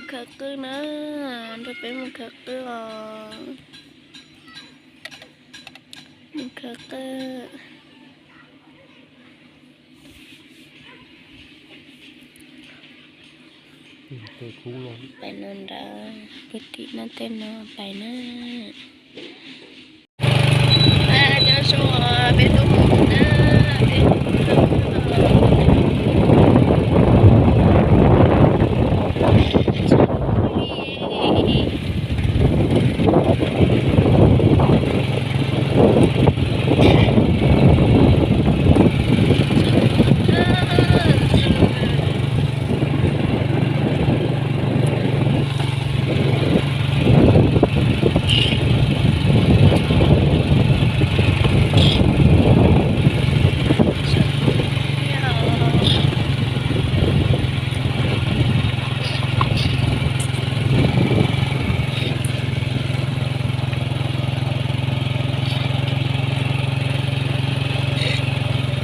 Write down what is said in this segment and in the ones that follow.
Khaws qwj na, nrog peb mus khaws qwj os. Mus khaws qwj. Pais no nrad, puag tim no tej no pais na. Cov zoo peb tuaj mus na, peb mus khaws qwj.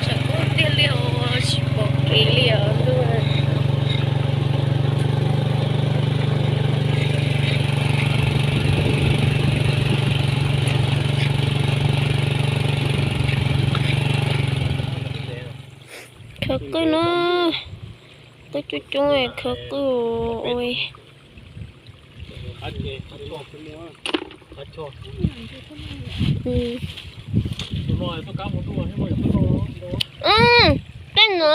Tshav kub tiag li os, tsis pom kev li os ntuj. Khaws qwj no, qwj coob coob, khaws qwj ua. Tej no.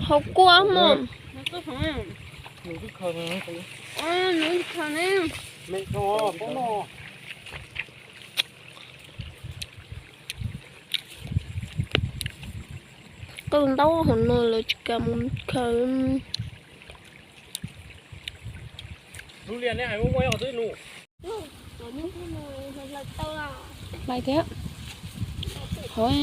Hauv kua mog. Qwj ntaub hauv no lawv tsis kam mus khaws. Hlais thiab. Hov.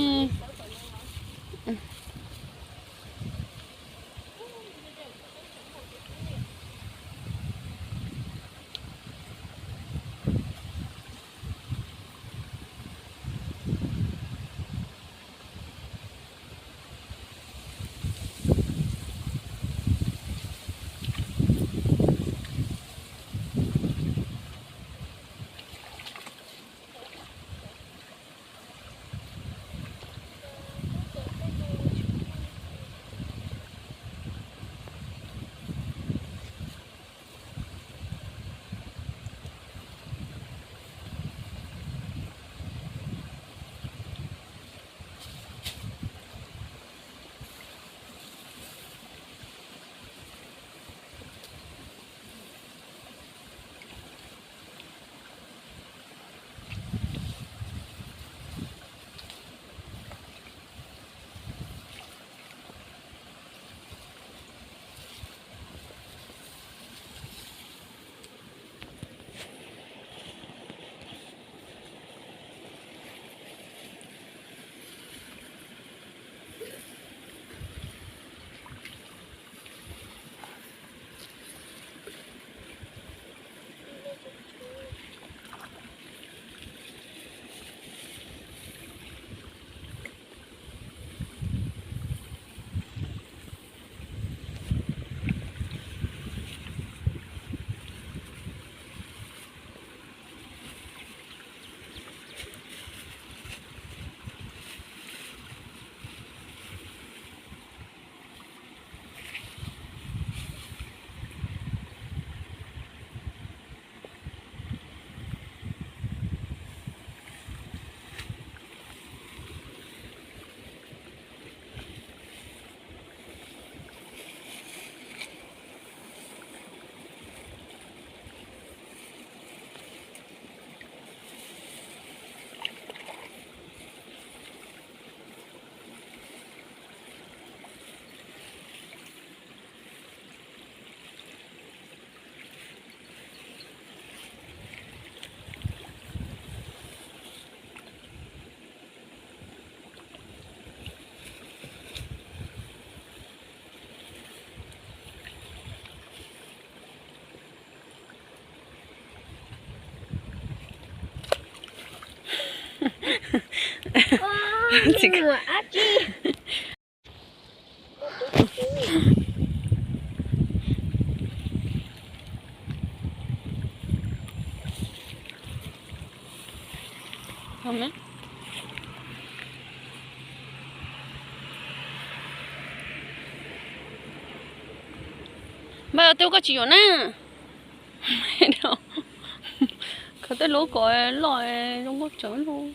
Npaj twb koj tsis yuav na. Khaws tej lub kom loj zoo nkauj tsawv lug.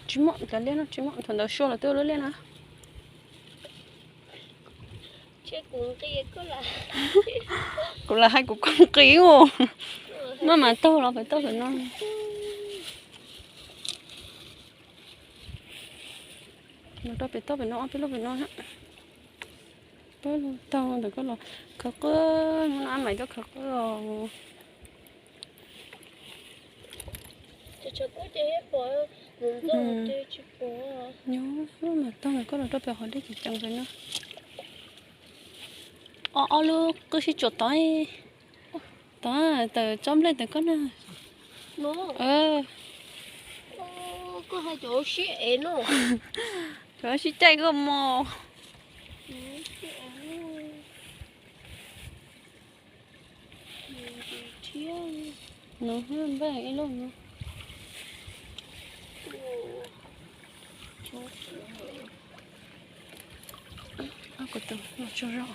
Tsis muaj, cov liaj no tsis muaj, thaum ntawd sua los twb ua lub liaj na. Kuv lam hais kuv koj nqis ua. Maj mam taug los pem toj pem no. Los rau pem toj pem no, ob peb lub pem no. Peb lub taug ntawm koj los khawv khuab, muab no ab mais tuaj khawv khuab os. Nyob mas taug ntawm koj los rau pem qhov dej ceev ceev pem no. Ob, ob lub qwb sib tsuas tod, tod tawm tsob nplej ntawm koj na. Cov sib caij koj mos. Npaj ib lub no. Kuv tus los tsaug zog.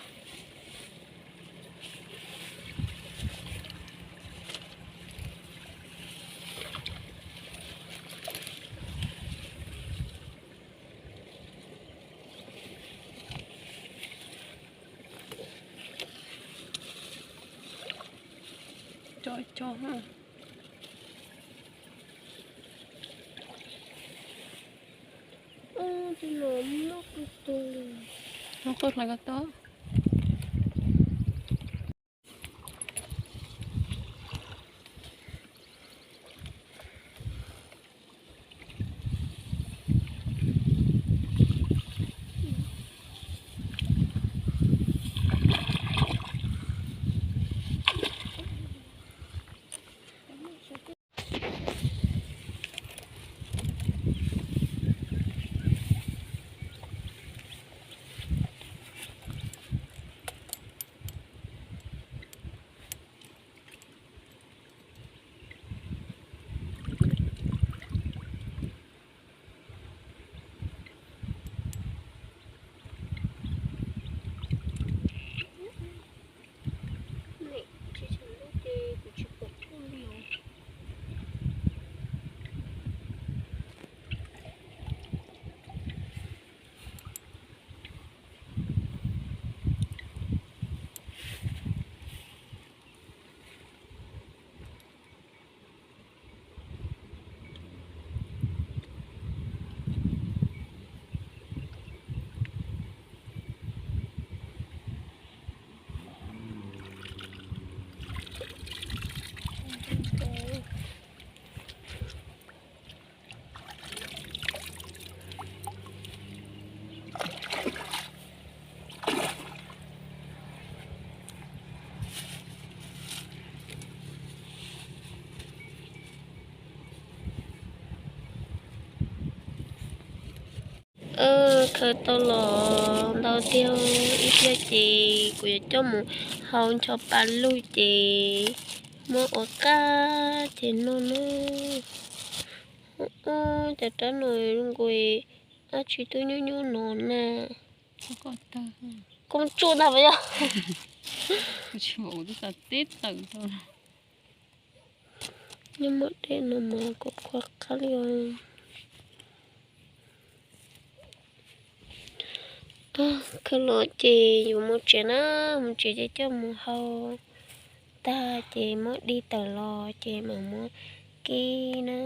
Cov cov na. Muab qwj hlais ko taub. Khaws tau los ntau tiag, ib pliag ces kuv yuav coj mus hau ncho pa lug ces muab ua qab ces noj na. Ub, cov rab no zoo nkaus dab tsi twb nyuaj nyuaj no na. Koob tsuj ntag puas yog? Nyob muaj dej no mas kuv qhuas qab li os. Khaws los ces yuav mus tsev na, mus tsev ces coj mus hau tag ces muab di tawm los ces mam muab kib na.